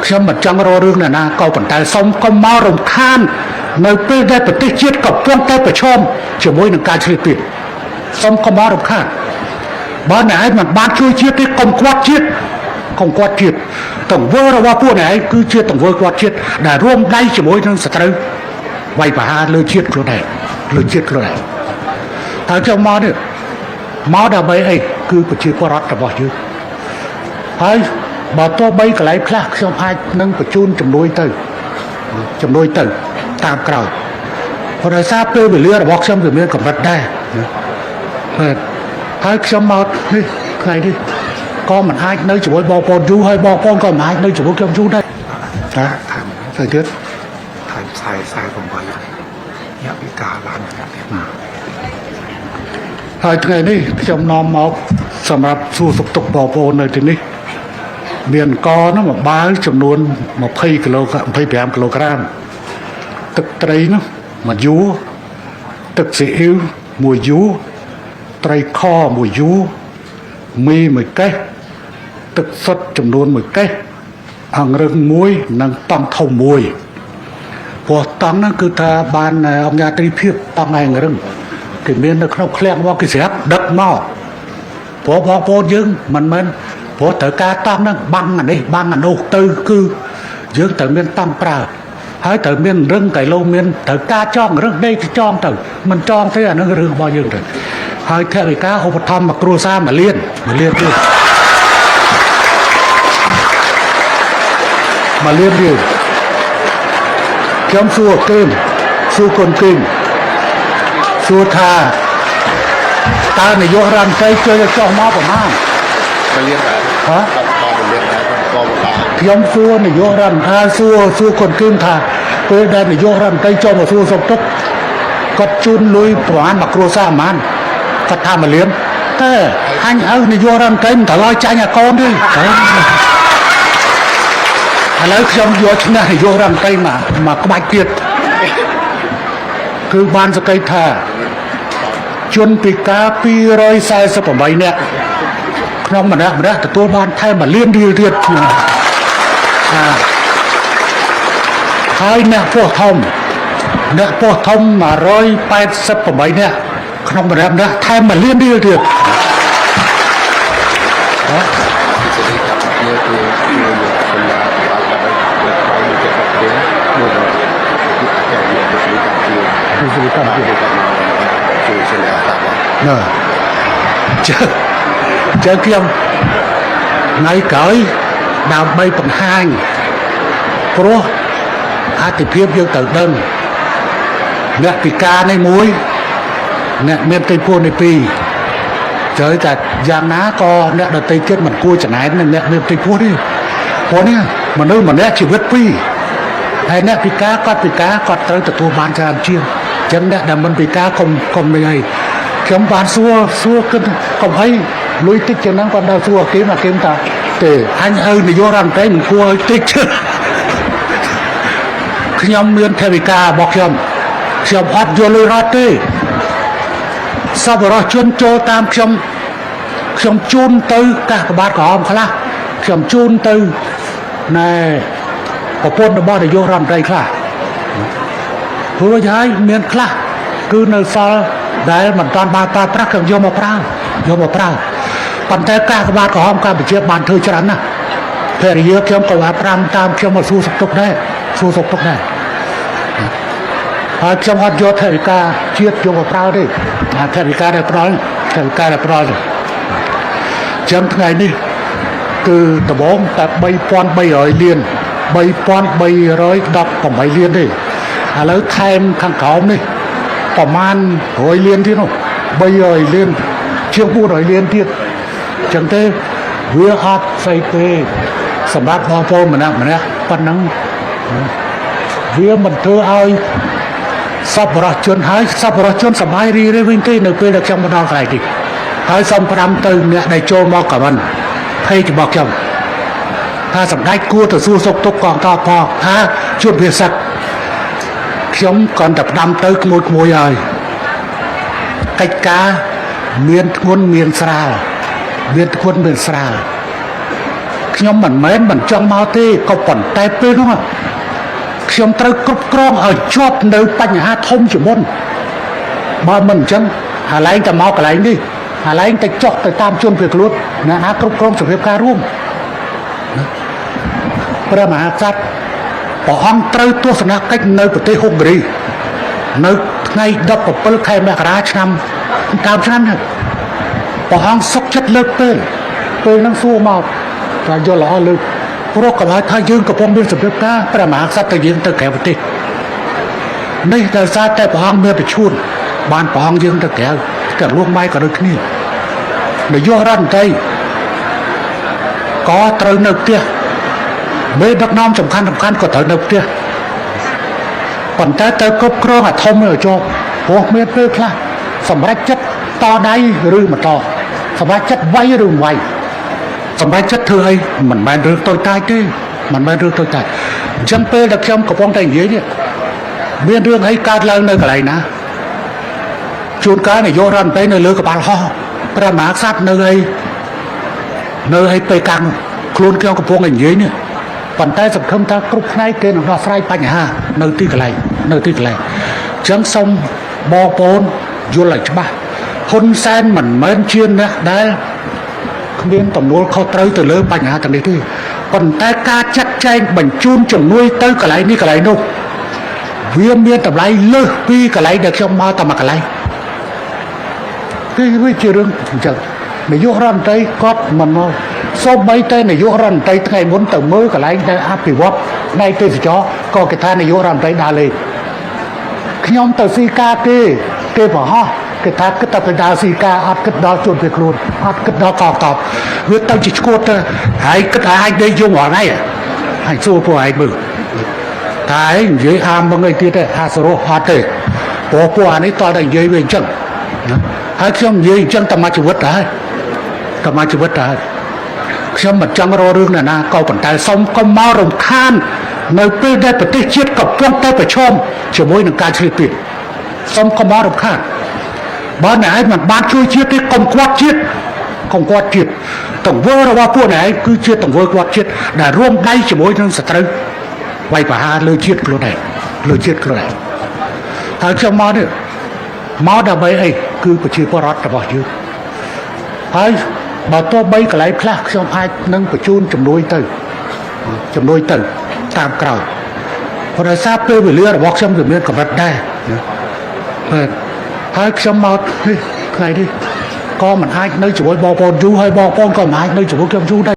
ខ្ញុំមិនចង់រករឿងណាណាក៏ប៉ុន្តែសូមកុំមករំខាននៅពេលដែលប្រទេសជាតិកំពុងតែប្រឈមជាមួយនឹងការឈ្លានពានសូមកុំមករំខានបើអ្នកឯងមិនបានជួយជាតិទេកុំក្បត់ជាតិកុំក្បត់ជាតិទង្វើរបស់ពួកអ្នកឯងគឺជាទង្វើក្បត់ជាតិដែលរួមដៃជាមួយនឹងសត្រូវវាយប្រហារលើជាតិខ្លួនឯងលើជាតិខ្លួនឯងតើខ្ញុំមកនេះមកដើម្បីអីគឺប្រជាពលរដ្ឋរបស់យើងហើយបើទោះបីកន្លែងខ្លះខ្ញុំអាចនឹងបញ្ជូនជំនួយទៅជំនួយទៅតាមក្រោយព្រោះដោយសារពេលវេលារបស់ខ្ញុំវាមានកម្រិតដែរណាបាទហើយខ្ញុំមកនេះថ្ងៃនេះក៏មិនអាចនៅជាមួយបងប្អូនយូរហើយបងប្អូនក៏មិនអាចនៅជាមួយខ្ញុំយូរដែរតា ថែម ស្អីទៀត ថែមខ្សែ48អ្នកពិការឡានម្នាក់ទៀត ហើយថ្ងៃនេះខ្ញុំនាំមកសម្រាប់សួរសុខទុក្ខបងប្អូននៅទីនេះ មានអង្ករនោះមួយបាវចំនួន20គីឡូ25គីឡូក្រាមទឹកត្រីនោះមួយយួរទឹកស៊ីអ៊ីវមួយយួរត្រីខមួយយួរមីមួយកេះទឹកសុទ្ធចំនួនមួយកេះអង្រឹងមួយនិងតង់ធំមួយព្រោះតង់ហ្នឹងគឺថាបានអង្គការត្រីភាពតង់ឯអង្រឹងគេមាននៅក្នុងឃ្លាំងរបស់គេស្រាប់ដឹកមក ព្រោះបងប្អូនយើងមិនមែនព្រោះត្រូវការតង់ហ្នឹងបាំងអានេះបាំងអានោះទៅគឺយើងត្រូវមានតង់ប្រើហើយត្រូវមានរឹងកៃឡូមានត្រូវការចងរឹងដេកចងទៅមិនចងទេអានឹងរឿងរបស់យើងទៅហើយថវិកាឧបត្ថម្ភមកគ្រួសារមួយលានមួយលានទៀតមួយលានទៀតខ្ញុំសួរគឹមសួរគុណគឹមសួរថាតើនាយករដ្ឋមន្ត្រីជួយឲ្យចុះមកប្រមាណ មកលៀនដែរ ហ៎ បាទបាទលៀនដែរគាត់ក៏មកដែរ ខ្ញុំសួរនាយករដ្ឋមន្ត្រីសួរសួរគុណគឹមថាពេលដែលនាយករដ្ឋមន្ត្រីចូលមកសួរសុខទុក្ខគាត់ជូនលុយប្រហែលមកគ្រួសារប្រហែលគាត់ថាមួយលានតែអញឲ្យនាយករដ្ឋមន្ត្រីមិនត្រូវឲ្យចាញ់អាកូនទេត្រូវឥឡូវខ្ញុំយកឈ្នះនាយករដ្ឋមន្ត្រីមកមកក្បាច់ទៀតគឺបានសក្តិថាជនពិការ248នាក់ក្នុងម្នាក់ម្នាក់ទទួលបានថែមមួយលានរៀលទៀតណា អាហើយអ្នកពោះធំអ្នកពោះធំ188នាក់ក្នុងម្នាក់ម្នាក់ថែមមួយលានរៀលទៀត ពិសេសកម្ពុជាគឺជួយយកកម្លាំងបាទបាទបាទមួយចិត្តប្រទេសមួយដល់គឺអគ្គនាយករដ្ឋកម្ពុជា គឺស្រីកម្ពុជា បាទជួយជាអ្នកតាបាទ ណ៎ជើជើខ្ញុំថ្ងៃក្រោយដើម្បីបង្ហាញព្រោះអតិភិបយើងត្រូវដឹងអ្នកពិការនេះមួយអ្នកមានទីពោះនេះពីរ ត្រូវតែយ៉ាងណាក៏អ្នកដតីទៀតមិនគួរចំណែននឹងអ្នកមានផ្ទៃពោះទេព្រោះនេះមនុស្សម្នាក់ជីវិតពីរហើយអ្នកពិការគាត់ពិការគាត់ត្រូវទទួលបានច្រើនជាងអញ្ចឹងអ្នកដែលមិនពិការកុំកុំនេះអីខ្ញុំបានសួរសួរគិតកុំអីលុយតិចជាងហ្នឹងគាត់ដល់សួរអាគីមអាគីមថាទេអញឲ្យនាយករដ្ឋមន្ត្រីមិនគួរឲ្យតិច ខ្ញុំមានថវិការបស់ខ្ញុំខ្ញុំអត់យកលុយរត់ទេសប្បុរសជនចូលតាមខ្ញុំ ខ្ញុំជូនទៅកាសក្បាទក្រហមខ្លះខ្ញុំជូនទៅណែប្រពន្ធរបស់នាយករដ្ឋមន្ត្រីខ្លះព្រោះហើយមានខ្លះគឺនៅសល់ដែលមិនតាន់បានប្រើប្រាស់ខ្ញុំយកមកប្រើយកមកប្រើប៉ុន្តែកាសក្បាទក្រហមកម្ពុជាបានធ្វើច្រើនណាស់ភរិយាខ្ញុំក៏បានប្រាំតាមខ្ញុំមកសួរសុខទុក្ខដែរសួរសុខទុក្ខដែរហើយខ្ញុំអត់យកថវិកាជាតិយកមកប្រើទេអាថវិកាដែលផ្ដល់ថវិកាដែលផ្ដល់ទេ ចឹងថ្ងៃនេះគឺដំបូងតែ3300លាន3318លានទេឥឡូវថែមខាងក្រោមនេះប្រមាណ100លានទៀតនោះ300លានជាង400លានទៀតចឹងទេវាអត់ស្អីទេសម្រាប់បងប្អូនម្នាក់ម្នាក់ប៉ុណ្ណឹងវាមិនធ្វើឲ្យសប្បុរសជនហើយសប្បុរសជនសប្បាយរីករាយវិញទេនៅពេលដែលខ្ញុំមកដល់កន្លែងនេះ ហើយសូមផ្ដាំទៅអ្នកដែលចូលមកកាមិនភ័យរបស់ខ្ញុំថាសម្ដេចគួរទៅសួរសុខទុក្ខកងតបផងថាជួបវាសឹកខ្ញុំគ្រាន់តែផ្ដាំទៅក្មួយក្មួយហើយកិច្ចការមានធ្ងន់មានស្រាលមានធ្ងន់មានស្រាល ខ្ញុំមិនមែនមិនចង់មកទេក៏ប៉ុន្តែពេលនោះខ្ញុំត្រូវគ្រប់គ្រងឲ្យជាប់នៅបញ្ហាធំជាមុនបើមិនអញ្ចឹងអាឡែងតែមកកន្លែងនេះអាឡែងតែចុះទៅតាមជនភៀសខ្លួនអ្នកណាគ្រប់គ្រងសភាពការរួមណាព្រះមហាក្សត្រព្រះអង្គត្រូវទស្សនកិច្ចនៅប្រទេសហុងគ្រីនៅថ្ងៃ17ខែមករាឆ្នាំដើមឆ្នាំនេះព្រះអង្គសុខចិត្តលើកពេលពេលហ្នឹងសួរមកថាយល់ល្អលើកព្រោះកុំឲ្យថាយើងកំពុងមានសភាពការព្រះមហាក្សត្រទៅយើងទៅក្រៅប្រទេសនេះដោយសារតែព្រះអង្គមានប្រឈួនបានព្រះអង្គយើងទៅក្រៅតែលួងម៉ៃក៏ដូចគ្នានាយករដ្ឋមន្ត្រីក៏ត្រូវនៅផ្ទះមេដឹកនាំសំខាន់សំខាន់ក៏ត្រូវនៅផ្ទះប៉ុន្តែទៅគ្រប់គ្រងអាធំឲ្យជាប់ព្រោះមានពេលខ្លះសម្រេចចិត្តតដៃឬមិនតសម្រេចចិត្តវាយឬមិនវាយសម្រេចចិត្តធ្វើអីមិនមែនរឿងតូចតាចទេមិនមែនរឿងតូចតាចអញ្ចឹងពេលដែលខ្ញុំកំពុងតែនិយាយនេះមានរឿងអីកើតឡើងនៅកន្លែងណាជួនកាលនាយករដ្ឋមន្ត្រីនៅលើកប៉ាល់ហោះព្រះមហាក្សត្រនៅអីនៅអីពេលកាំងខ្លួនខ្ញុំកំពុងតែនិយាយនេះប៉ុន្តែសង្ឃឹមថាគ្រប់ផ្នែកគេនឹងដោះស្រាយបញ្ហានៅទីកន្លែងនៅទីកន្លែងអញ្ចឹងសូមបងប្អូនយល់ឲ្យច្បាស់ហ៊ុនសែនមិនមែនជាអ្នកដែលគ្មានទំនួលខុសត្រូវទៅលើបញ្ហាទាំងនេះទេប៉ុន្តែការចាត់ចែងបញ្ជូនជំនួយទៅកន្លែងនេះកន្លែងនោះវាមានតម្លៃលើសពីកន្លែងដែលខ្ញុំមកតែមួយកន្លែងគឺវាជារឿងអញ្ចឹងនាយករដ្ឋមន្ត្រីគាត់មិនមកសូម្បីតែនាយករដ្ឋមន្ត្រីថ្ងៃមុនទៅមើលកន្លែងដែលអភិវឌ្ឍផ្នែកទេសចរក៏គេថានាយករដ្ឋមន្ត្រីដើរលេងខ្ញុំទៅស៊ីការគេគេបង្ហោះគេថាគិតតែទៅដើរស៊ីការអត់គិតដល់ជនភៀសខ្លួនអត់គិតដល់កងតបវាទៅជាឈួតទៅហើយគិតថាអាចដេកយំរាល់ថ្ងៃហើយសួរពួកឯងមើលតែឯងនិយាយអាមមកអីទៀតទេអាសរោះអត់ទេព្រោះពួកអានេះតើតែនិយាយវាអញ្ចឹងណាហើយខ្ញុំនិយាយអញ្ចឹងតែមួយជីវិតដែរតែមួយជីវិតដែរខ្ញុំមិនចង់រករឿងណាណាក៏ប៉ុន្តែសូមកុំមករំខាននៅពេលដែលប្រទេសជាតិកំពុងតែប្រឈមជាមួយនឹងការឈ្លានពានសូមកុំមករំខានបើអ្នកឯងមិនបានជួយជាតិទេកុំក្បត់ជាតិកុំក្បត់ជាតិទង្វើរបស់ពួកអ្នកឯងគឺជាទង្វើក្បត់ជាតិដែលរួមដៃជាមួយនឹងសត្រូវវាយប្រហារលើជាតិខ្លួនឯងលើជាតិខ្លួនឯងហើយខ្ញុំមកនេះមកដើម្បីអីគឺប្រជាពលរដ្ឋរបស់យើងហើយបើទោះបីកន្លែងខ្លះខ្ញុំអាចនឹងបញ្ជូនជំនួយទៅជំនួយទៅតាមក្រោយព្រោះដោយសារពេលវេលារបស់ខ្ញុំវាមានកម្រិតដែរណាបាទហើយខ្ញុំមកនេះថ្ងៃនេះក៏មិនអាចនៅជាមួយបងប្អូនយូរហើយបងប្អូនក៏មិនអាចនៅជាមួយខ្ញុំយូរដែរ។